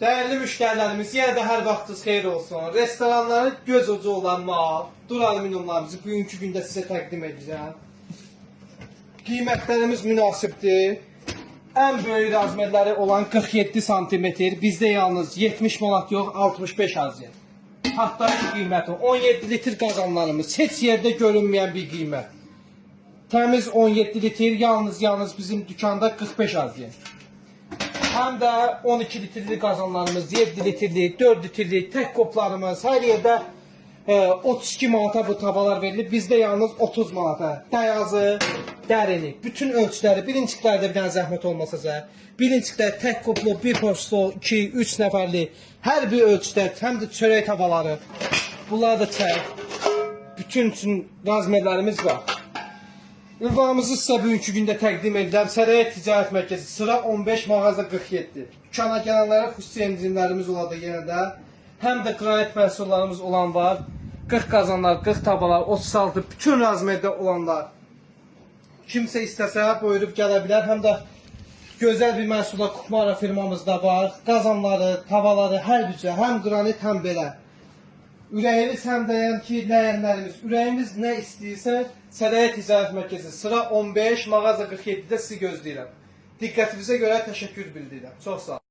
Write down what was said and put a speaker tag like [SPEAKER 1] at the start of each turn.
[SPEAKER 1] Dəyərli müştərilərimiz, yenə də hər vaxtınız xeyir olsun. Restoranların göz ucu olan mal, duralüminyumlarımızı bugünkü gündə sizə təqdim edəcəm. Qiymətlərimiz münasibdir. Ən böyük razmerləri olan 47 sm, bizdə yalnız 70 manat yox, 65 azı. Partlayış qiyməti 17 litr qazanlarımız, heç yerdə görünməyən bir qiymət. Təmiz 17 litr, yalnız bizim dükanda 45 azı. Həm də 12 litrlik qazanlarımız, 7 litrlik, 4 litrlik tək qoplarımız, hər yerdə 32 manata bu tavalar verilir. Bizdə yalnız 30 manata. Dəyazı, dərini, bütün ölçüləri, bilinçiklərdə bir dənə zəhmət olmasa bilinçiklər tək qoplu, bir postlu, 2, 3 nəfərlik, hər bir ölçüdə, həm də çörək tavaları. Bunlar da çək. Bütün razmerlərimiz var. Ünvanımızı sizə bugünkü gündə təqdim edirəm. Sərəyə Ticarət Mərkəzi, sıra 15, mağaza 47. Dükana gələnlərə xüsusi endirimlərimiz olacaq yenə də. Həm də qranit məhsullarımız olan var. 40 qazanlar, 40 tavalar, 36 bütün razmerdə olanlar. Kimsə istəsə buyurub gələ bilər. Həm də gözəl bir məhsullar Kukmara firmamızda var. Qazanları, tavaları hər bir cür, həm qranit, həm belə. Ürəyimiz həm də yəni ki, ləyənlərimiz, ürəyimiz nə istəyirsə, Sərəyə Ticarət Mərkəzi, sıra 15, mağaza 47-də sizi gözləyirəm. Diqqətinizə görə təşəkkür bildirirəm. Çox sağ olun.